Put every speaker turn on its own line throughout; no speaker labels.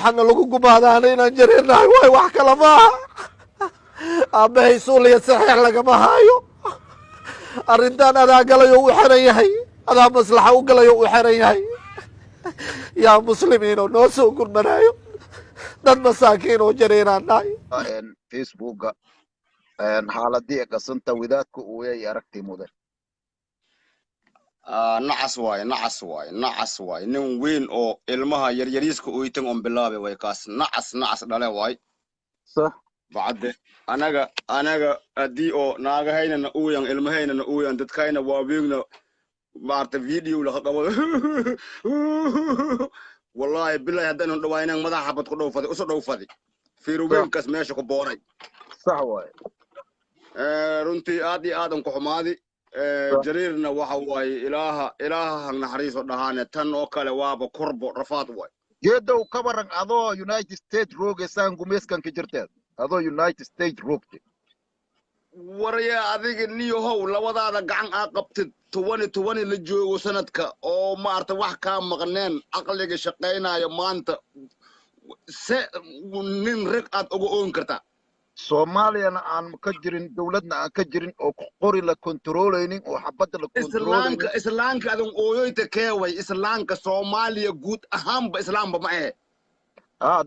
Waxaana lagu gumaadaana inaan jareernahay waay, wax kale maaha. Aabbahay suuliya saxiix lagama haayo. Arrintan adaa galayo u xeran yahay, adaa maslaxa u galayo u xeran yahay. Yaa muslimiinoo noo soo gurmanaayo, dad masaakiin oo jareeraan nahay.
Facebooka xaaladii qasanta wadaadka uu yahay aragti mudan.
Nacas waaye, nacas waaye, nacas waaye. Nin weyn oo ilmaha yaryariiska oytan on bilaabe way kaas. Nacas, nacas dhale waay.
Sax.
Bacde anaga haddii oo naagahaynana uuyan, ilmahaynana uuyan, dadkayna waaweygna maarta video laka qabo, wallahi bilahi haddaynan dhawaynan madaxa xabad ku dhowfadi, uso dhowfadi fiirweynkaas meesha ku booray.
Sax waaye.
Runtii aad iyo aadan ku xumaadi. Jariirna waxa waaye ilaaha ilaaha ha naxariiso dhahaane. Tan oo kale waaba korbo rafaad waay.
Geedow, ka waran adoo United States roogaysaan gumeyskanka jirteed, adoo United States roogte?
Warya adiga niyahow, labadaada gacan aa qabtid, 2020 la joogo sanadka oo maarata wax kaa maqneen, caqliga shaqaynayo maanta se nin rag aad uga oon kartaa.
Soomaaliyana aan ka jirin dowladna aan ka jirin oo qori la kontroolaynin oo xabadda la kontroolaynin.
Islaanka adan ooyoyta keeway islaanka Soomaaliya guud ahaanba islaamba ma ahe.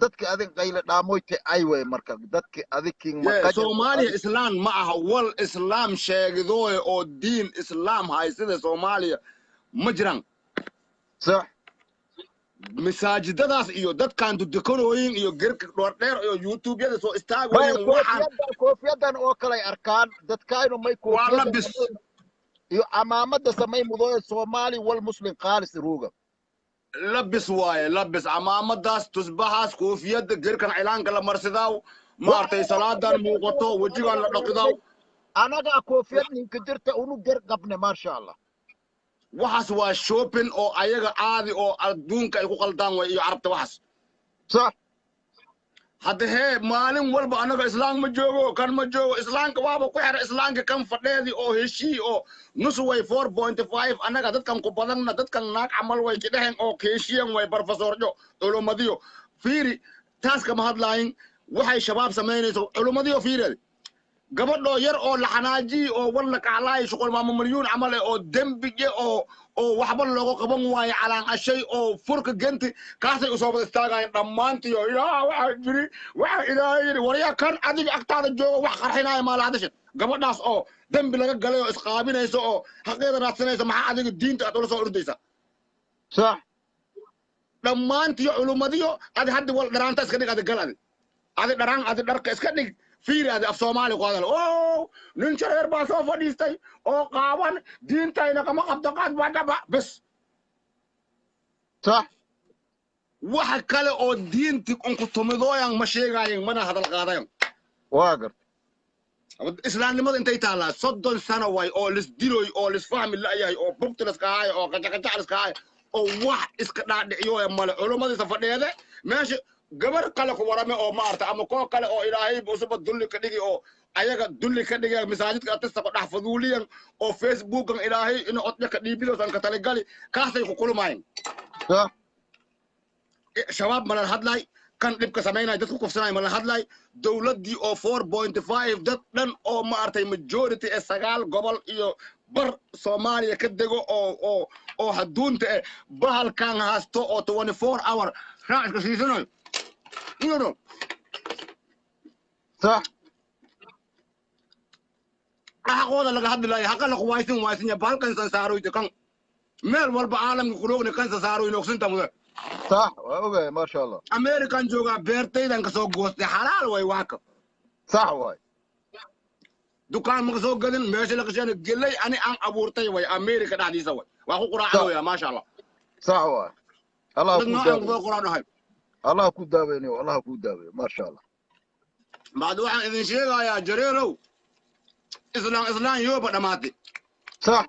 Dadki adig qayle dhaamoyte ay way marka dadki adig
maqaja. Soomaaliya islaan ma aha. Wal islaam sheegidooye oo diin islaam haysida Soomaaliya ma jiraan.
Sax.
Masaajidadaas iyo dadkan dudukanooyin iyo gerka dhoordheer iyo youtubeyada soo istaagooyin waxaan
koofiyadan oo kale ay arkaan dadkaynu may
waa labis
iyo camaamada samay mudooye Soomaali wal muslim khaalis ruuga.
Labis waaye, labis camaamadaas, tusbaxaas, koofiyadda, gerkan cilaanka la marsidaaw, maartay salaadan muuqato, wejigaan la dhaqidaw.
Anagaa koofiyad ninka jirta unu ger qabne, maasha Allah.
Waxaas waa shopping oo ayaga caadi oo adduunka ay ku qaldaan way iyo carabta waxaas.
Sax.
Hadda hee maalin walba anaga islaam ma joogo, kan ma joogo, islaamka waaba ku xira islaamka kan fadheedi oo heshii oo nus way 4.5. Anaga dadkan ku badanna dadkan naag camal way kidhehen oo keeshiyan way barfasoorjo culumadiyo fiiri taas kama hadlaayin. Waxay shabaab samaynayso culumadiyo fiireed gabadhoo yar oo la xanaajiyi oo war la kaclaay shuqul maamo milyuun camal oo dembige oo waxba looga qaban waayo calaan ashay oo furka genti kaasay usoo wada istaagaayeen dhammaantiyo. Yaa waxaa jiri, waxaa ilaahay yidhi waryaa kan adiga agtaada jooga wax qarxinaya maala hadashan gabadhaas oo dembi laga galay oo isqaabinayso oo xaqeeda raadsanayso, maxaa adiga diinta aad ula soo ordaysa?
Sax.
Dhammaantiyo culumadiyo adi haddi wal dharaanta iska dhig, adi gal adi dharaan adi dharka iska dhig, fiiri adi af Soomaali ku hadal oo nin shareer baa soo fadhiistay oo qaawan diintayna kama qabto qaad badaba bes.
Sax.
Waxa kale oo diinti unku tumidooyan ma sheegayen mana hadal qaadayan.
Waa garta.
Islaamnimada intay taallaa 30 sano way oo lisdiloy oo lisfahmi la'yahay oo bugti liska haayo oo qajaqajac liska haayo oo wax iska dhaadhiciyo male culummadiisa fadheede meesha gabar kale ku warame oo maarta ama koo kale oo ilaahay usuba dulli ka dhigi oo ayaga dulli ka dhigaya masaajidka atista ku dhex faduuliyan oo facebookan ilaahay inuu odya ka dhiibidoosan ka taligali kaasay ku kulmayn.
Sax.
Shabaab malan hadlay kan dhibka samaynay dadku kufsanay malan hadlay dowladdii oo 4.5 dad dhan oo maartay majority ee 9 gobol iyo bar Soomaaliya ka dego oo haduunta eh bahalkan haasto oo 24 hour raacka siisanayo you.
Sax.
Xaqooda laga hadlayo xaqa la kuwaysin waysin ya bahalkan san saaroyte kan meel walba caalamka kuroogni kan san saaroyne ogsinta mudan.
Sax, waa ogahay, maasha Allah.
American joogaa, beertaydan kasoo goostay, xalaal way waaka.
Sax waay.
Dukaan ma kasoo gadin, meesha la qasheen gelay ani aan abuurtay way America dhexdiisa way waa ku quraacanoya, maasha Allah.
Sax waay, Allah
dad
ku
noocaan
daaweeyo.
Kusoo quraanahay.
Allah ku daaweynayo, Allah ku daaweeyo, maasha Allah.
Bacdi waxaan idin sheegayaa jareerow islaan islaan yooba dhammaatay.
Sax.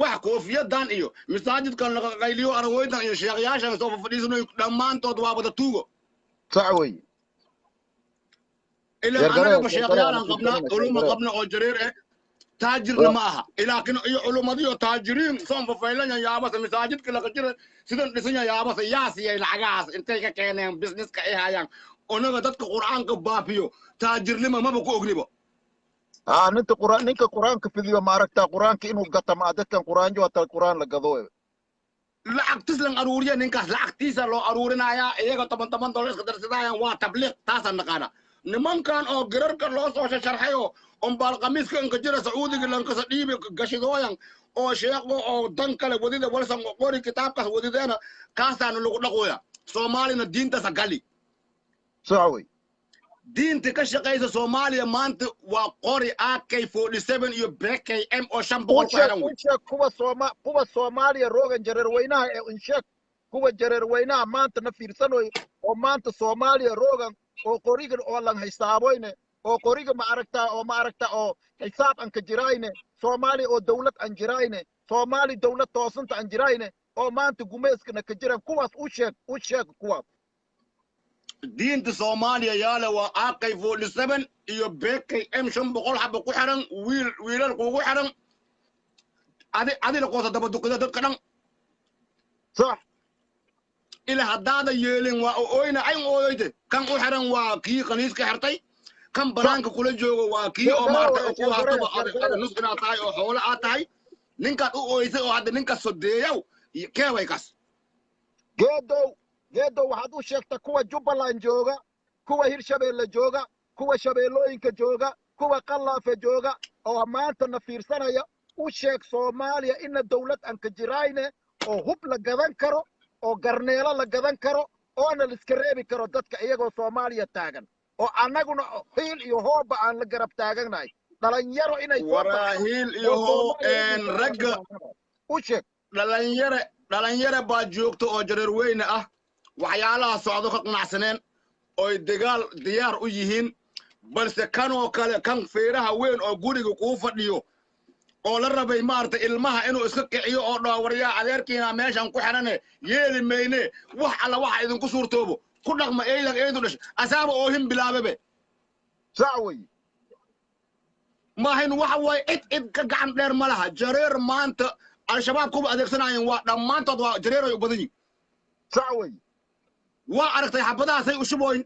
Wax koofiyadan iyo masaajidkan laga qayliyo aragoyntan iyo sheekhayaashan soo fadhiisanayo dhammaantood waa wada tuugo.
Sax wey.
Ilaan
Sheergaree,
annagaba
sheergaree,
sheekhyaalaan
ana
qabnaa
fiirsanayna,
culumma
sheergaree.
Qabna oo jareer eh. Taajirna ma aha, ilaakin iyo culumadiyo taajiriin soon fafaylan yaabasa masaajidka laga jira sidan dhisan yaabasa yaa siiyay lacagahaas intay ka keeneen businesska ay hayaan. Onaga dadka qur'aanka baafiyo taajirnimo maba ku ognibo.
Ninka quraan, ninka quraanka fidiyo, ma aragtaa quraanka inuu gata ma dadkan quraanjo hata quraan la gado.
Lacagtis lan aruuriya ninkaas, lacagtiisa loo aruurinayaa, iyaga $10 $10 iska darsadayaan, waa tabliiq taasaan naqaana. Nimankan oo girarka loo soo sharxayo ombaal qamiiska inka jira Sacuudiga lankasa dhiibi gashidooyan oo sheeqo oo dan kale wadida walsan qori kitaabkaas wadideena kaasaana lagu dhaqooya. Soomaalina diintasa gali.
Sax wey.
Diinta ka shaqaysa Soomaaliya maanta waa qori AK 47 iyo BKM oo 500 ku xiran wey.
Usheeg kuwa Sooma, kuwa Soomaaliya roogan jareer weynaha ee insheeg, kuwa jareer weynaha maanta na fiirsanoy oo maanta Soomaaliya roogan oo qorigan oo lan xisaaboyne oo qoriga ma aragtaa oo ma aragtaa oo xisaab aan ka jirayne, Soomaaliya oo dawlad aan jirayne, Soomaali dawlad toosanta aan jirayne oo maanta gumeeskana ka jiran, kuwaas u sheeg, u sheeg kuwaas.
Diinta Soomaaliya yaale waa AK 47 iyo BKM 500 xaba ku xiran, wiil wiilal kugu xiran, adi adina qoosa daba duqida dadka dhan.
Sax.
Ila haddaada yeelin waa ooyna ayn ooyoyte. Kan u xiran waa kii khaniiska xirtay, kan banaanka kula joogo waa kii oo maaragtay oo ku haataba ada nus inaad tahay oo xoolo aad tahay, ninkaad u ooysay oo hadda ninka sodeeyaw keeway kaas.
Geedow, Geedow, waxaad u sheegtaa kuwa Jubbaland jooga, kuwa Hirshabeelle jooga, kuwa Shabeellooyinka jooga, kuwa Qallaafe jooga oo maanta na fiirsanaya, u sheeg Soomaaliya ina dawlad aan ka jirayne oo hub la gadan karo oo garneelo la gadan karo oona la iska reebi karo dadka iyagoo Soomaaliya taagan oo annaguna hiil iyo hooba aan la garab taaganahay dhalinyaro inay soo baxdo.
Waraa hiil iyo
oo
hoo
Soomaaliya
een ragga
u sheeg.
Dhalinyare, dhalinyare baa joogta oo jareer weyne ah, waxyaalaha socdo ka qanacsaneen oy dagaal diyaar u yihiin, balse kanoo kale kan feeraha weyn oo guriga kuu fadhiyo oo la rabay maaragtay ilmaha inuu iska kiciyo oo dhaho waryaa adeerkiina meeshan ku xidhane yeeli mayne, wax alla waxa idinku suurtoobo ku dhaqma, eydan eydu dhash asaaba oohin bilaabebe.
Sax wey.
Maahayn waxa waaye cid cid ka gacan dheer ma laha. Jareer maanta Al-Shabaab kuba adeegsanayeen waa dhammaantood waa jareer ay u badan yihin.
Sax wey.
Waa aragtay xabadahaasay u shubooyin,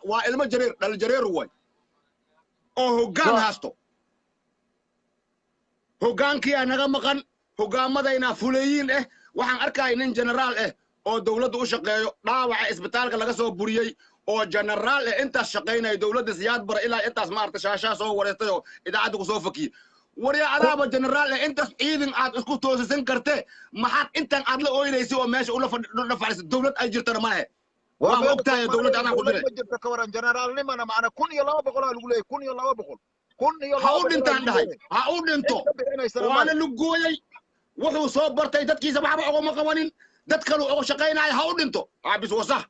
waa ilmo jareer dhal jareer waay oo hoggaan haasto. Hoggaankiyaa naga maqan, hoggaamadaynaa fuleeyiin eh. Waxaan arkaya nin generaal eh oo dowladda u shaqeeyo, dhaawaca isbitaalka laga soo buriyey oo generaal eh, intaas shaqaynaya dowladda Siyaad Bara ilaa intaas maaragta shaashaa soo wareystay oo idaacadda kusoo fakiyey. Waryaa adaaba generaal eh, intaas ciidan aad isku toosisan karte, maxaad intan aad la ooynaysay oo meesha ula fadhiisay? Dowlad ay jirtana ma lehe, waaba ogtahay dowladda anaa ku diray.
Ma jirto, ka waran generaalnimana macna 1200 aa lagu leeyahay, 1200, kun iyo
ha
laba
u
boqol aa
dhintaan
lagu
dhahay
leeyahay.
Ha u dhinto.
Cid ka bixinaysana
waana
male.
Lugooyay wuxuu soo bartay dadkiisa waxba ogama qabanin, dad kaluu oga shaqaynaya, ha u dhinto abis wasah.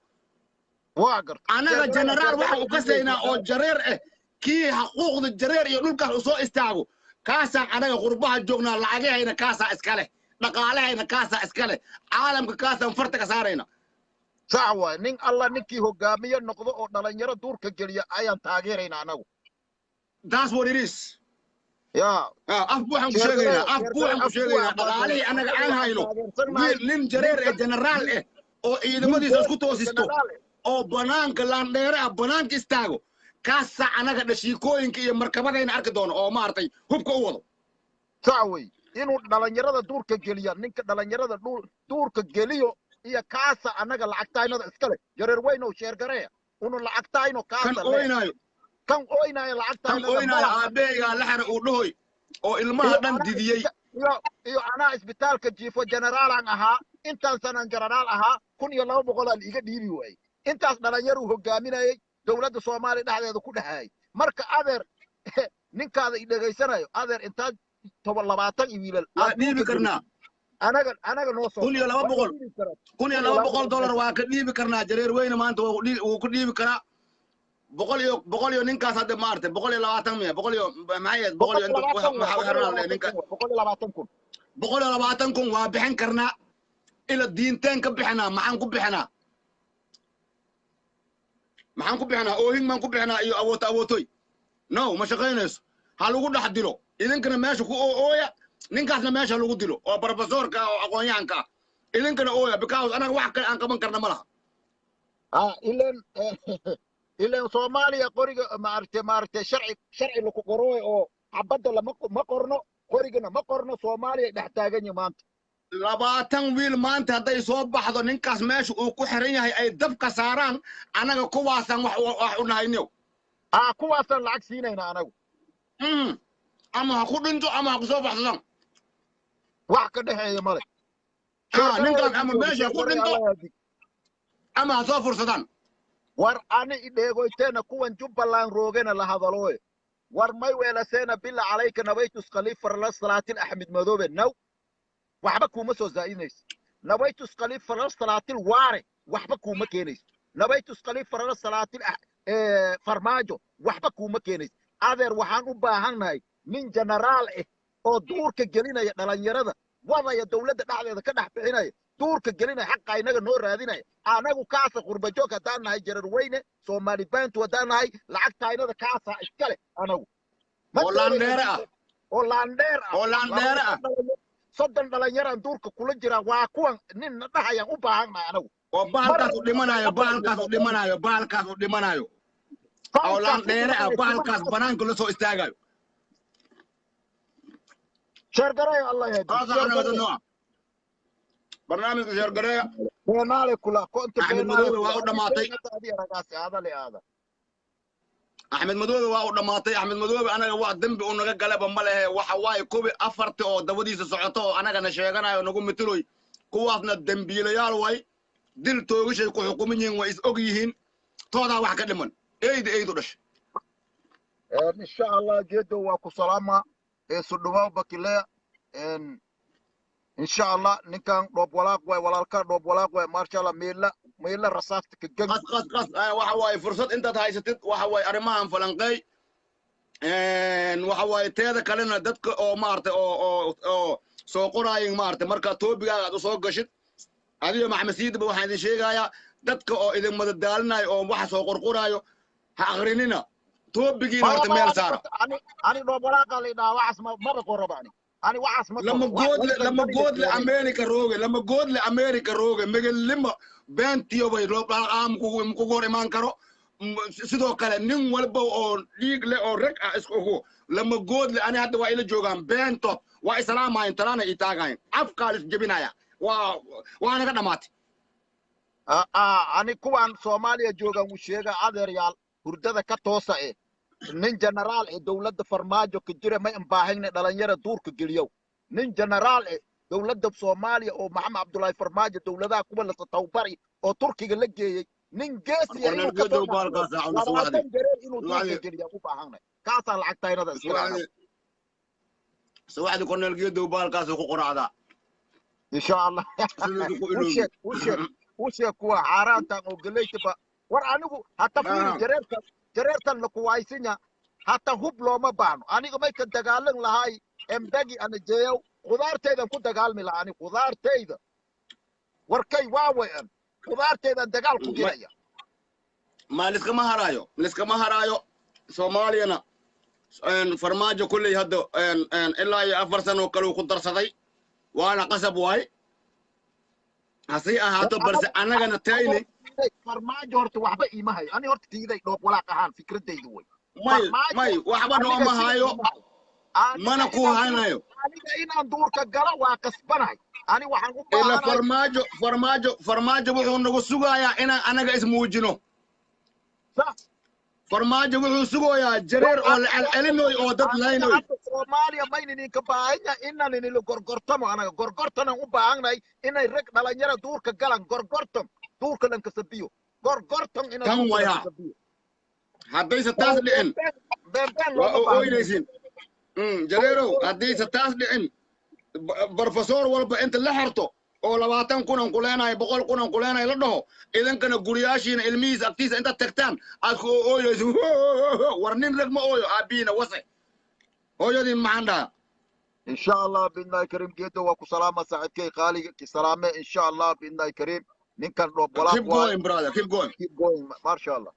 Waa garta.
Annaga
Sheergareeya,
generaal waxaan
sheergareeya
u
lagu leeyahay,
kasaynaa oo
sheergareeya.
Jareer ah kii xaquuqda jareer iyo dhulkaas u soo istaago, kaasaan anaga qurbaha joognaa, lacagahayna kaasaa iska leh, dhaqaalahayna kaasaa iska leh, caalamka kaasaan farta ka saarayna.
Sax waay. Nin alla ninkii hogaamiye noqdo oo dhalinyaro duurka geliya ayaan taageeraynaa anagu.
That's what it is.
Ya.
Af buuxaan ku sheegaynaa,
Sheergareeya,
af
sheergareeya,
buuxaan ku
af
sheegaynaa
buuxaan baan
dhaqaalihii annaga
annaga
aan
waxaan
hayno
taageersannahay
wiil nin jareer
ninka
eh generaal eh oo
nin
ciidamadiisa isku
jareer
toosisto
generaal eh
oo banaanka laandheere ah banaanka istaago, kaasaa anaga dhashiikooyinka iyo markabadayna arki doono oo maaragtay hubka u wado.
Sax wey, inuu dhalinyarada duurka geliya, ninka dhalinyarada duurka geliyo iyo kaasa annaga lacagtaynada iskale. Jareer weynow, sheergareeya unu lacagtayno
kan
kaasa le
ooynaayo
kan ooynaya
kan
lacagtaynada
ooynaayo
malaha.
Aabbeeygaa laxana uu dhahoy oo ilmaha
iyo
dhan
anaa
didiyey
iyo anaa isbitaalka jiifo generaalaan ahaa, intaan sanan generaal ahaa 1200 aan iga dhiibi waayey, intaas dhalinyaruu hogaaminayey dowladda Soomaaliya dhexdeeda ku dhexaayay. Marka adeer, ninkaada i dhegaysanayo, adeer, intaad 10 20 iyo wiilal
waa
aad
dhiibi
duurka
karnaa
gelisid anaga noo soo
kun iyo
saar
laba
waa la
boqol
dhiibi karaa
kun iyo
kun iyo
laba
laba
boqol
boqol
dollar waa ka dhiibi karnaa. Jareer weyne maanta wuu ku dhiibi karaa boqol iyo boqol iyo ninkaas hadda maaragtay 120 miya, boqol iyo maxay ahayd, boqol
boqol
iyo
iyo
inta
labaatan
maxaa
waa
u xirnaa le ninka
120,000 waa 120,000.
120,000 waa bixin karnaa. Ila diinteen ka bixinaa, maxaan ku bixinaa, maxaan ku bixinaa? Oohin baan ku bixinaa iyo awooto awootoy. No, ma shaqaynayso. Ha lagu dhex dilo idinkana meesha ku ooya, ninkaasna meesha lagu dilo oo professorka oo aqoon-yahanka ah, idinkana ooya, because anaga wax kale aan qaban karna ma laha.
Ilan Soomaaliya qoriga maaragtay sharci lagu qorooy oo xabadda lama ma qorno, qorigana ma qorno. Soomaaliya dhex taagan yahay maanta.
20 wiil maanta hadday soo baxdo, ninkaas meesha uu ku xiran yahay ay dabka saaraan, anaga kuwaasaan wax u nahayniyow.
Kuwaasaan lacag siinayna anagu.
Ama ha ku dhinto ama ha ku soo baxsadaan.
Wax ka dhexeeya male.
Ninkaas ama meesha ha ku dhinto ama ha soo fursadaan.
War ani idheegoyteena, kuwan Jubbaland roogena la hadalooye. War may weelaseena, bila calayka nabaytus khaliif farla salaatil Axmed Madoobe now waxba kuuma soo zaa'idinayso. Nabaytus khaliif farla salaatil waare waxba kuuma keenayso. Nabaytus khaliif farla salaatil Farmaajo waxba kuuma keenayso. Adeer, waxaan u baahannahay nin jenaraal ah oo duurka gelinaya dhalinyarada, wadaya, dowladda dhexdeeda ka dhex bixinaya, duurka gelinaya, xaqa inaga noo raadinaya. Anagu kaasa qurbajoog haddaan nahay, Jarar weyne, Soomaali Bantu haddaan nahay, lacagta kaasa iskale anagu.
Oo laandheere ah.
Oo laandheer ah.
Oo laandheere ah.
30 dhalinyaraan duurka kula jira, waa kuwan nin na dhahayaan u baahannahay anagu.
Oo bahalkaas u dhimanayo, bahalkaas u dhimanayo, bahalkaas u dhimanayo, oo laandheere ah, bahalkaas banaanka la soo istaagayo.
Share gareeyo, Allah yahdi.
Kaasa anaga dad nooca barnaamijka share gareeya.
Beenaale kula konta.
Axmed Madoobe waa u dhammaatay.
Ragaasi aadale aada.
Axmed Madoobe waa u dhammaatay. Axmed Madoobe anaga wax dembi u naga galaba ma lehe. Waxa waaye kubi afarti oo dabadiisa socoto oo anagana sheeganayo nagu matiloy, kuwaasna dembiilayaal way, dil toogashay ku xukuman yihiin, way is og yihiin, toodaa wax ka dhiman eyda eydu dhashay.
Insha Allah, Geedo, waa ku salaama, sudhumaa bakilea. Insha Allah, ninkan Dhoob Walaaq waay, walaalka Dhoob Walaaq waay. Maasha Allah, meela meela rasaasta ka geg.
Qas qas qas. Waxa waaye fursad intaad haysatid, waxa waaye arrimahan falanqeey. Waxa waaye teeda kalena dadka oo maaragtay oo soo qoraayin, maaragtay, marka toobigaaga aad u soo gashid, adiyo Maxamed Siidba, waxaan idin sheegayaa dadka oo idin madadaalinayo oo waxa soo qorqoraayo ha akrinina. Toobigiina horta meel saara.
Ani Dhoob Walaaqa la idhaha, waxaas maba qoraba ani waxaas ma.
Lama goodle, lama goodle America rooge, lama goodle America rooge, megelima beentiyo bay kugu hor imaan karo. Sidoo kale nin walba oo dhiig leh oo rag ah isku ogo lama goodle. Ani hadda waa ila joogaan, beentood waa islaamahayn, talaana ii taagahayn, afkaa lis jebinaya, waa naga dhamaatay.
Ani kuwaan Soomaaliya joogaan wuu sheega: adeeryaal, hurdada ka toosa eh. Nin jenaraal eh dowladda Farmaajo ka jira ma imbaahayna dhalinyara duurka geliyow. Nin jenaraal eh dowladda Soomaaliya oo Maxamed Cabdullaahi Farmaajo, dowladaha kuwa la tawbari oo Turkiga la geeyey, nin geesiya inuu ka soo 20 jareer inuu duurka geliya u baahanay. Kaasaa lacagta inada iska.
Subaxdii Korneel Geedow baalkaasuu ku qoracdaa.
Insha Allah, u sheeg, u sheeg, u sheeg kuwa xaaraantan oo galeytaba. War anigu hata fiiri, jareertan jareertan la kuwaysinya, hata hub looma baahno. Aniga may ka dagaalan lahay embegi ana jeeyow, khudaartaydan ku dagaalmi lahaa ani khudaartayda. Warkay waa wayan, khudaartaydan dagaal ku gelaya.
Ma liskama haraayo, liskama haraayo. Soomaaliyana Farmaajo kulley hadda ilaa iyo 4 sano oo kale uu ku darsaday, waana qasab waay hasii ahaato, balse annagana tayni.
Farmaajo horta waxba iima hayo ani, horta tiiday Dhoob Walaaq ahaan fikradaydu way.
May waxba nooma hayo, mana ku haynayo.
Aniga inaan duurka galo waa kasbanahay, ani waxaan u
ila
baahanahay.
Farmaajo wuxuu nagu sugayaa inaan anaga ismuujino.
Sax.
Farmaajo wuxuu sugayaa jareer oo la celcelinoy oo dad laynoy.
Hadda Soomaaliya mayna idinka baahanya inaan inila gorgortamo. Anaga gorgortanan u baahannahay, inay rag dhalinyara duurka galan, gorgortan duurka lankasabiyo, gorgortan ina
Tan
duurka
waya.
lankasabiyo.
Haddayse taas dhicin
beenbeen
waa
looma baahna.
Oynaysin jareerow, haddayse taas dhicin, barofesor walba inta la xerto oo 20 kunan ku leenahay, 100 kunan ku leenahay la dhaho, idinkana guriyaashiina ilmihiisa agtiisa intaad tagtaan aad ku ooyeyso. War nin rag ma ooyo. Aabbihiina wase, hooyadiin maxaan dhahaa?
Insha Allah biidnillahi karim. Geedo, waa ku salaama, saaxiibkay qaaliga ki salaame. Insha Allah biidnillahi karim, ninkan Dhoob Walaaq
Keep
waa
going, brother, keep going.
Keep going, maasha Allah.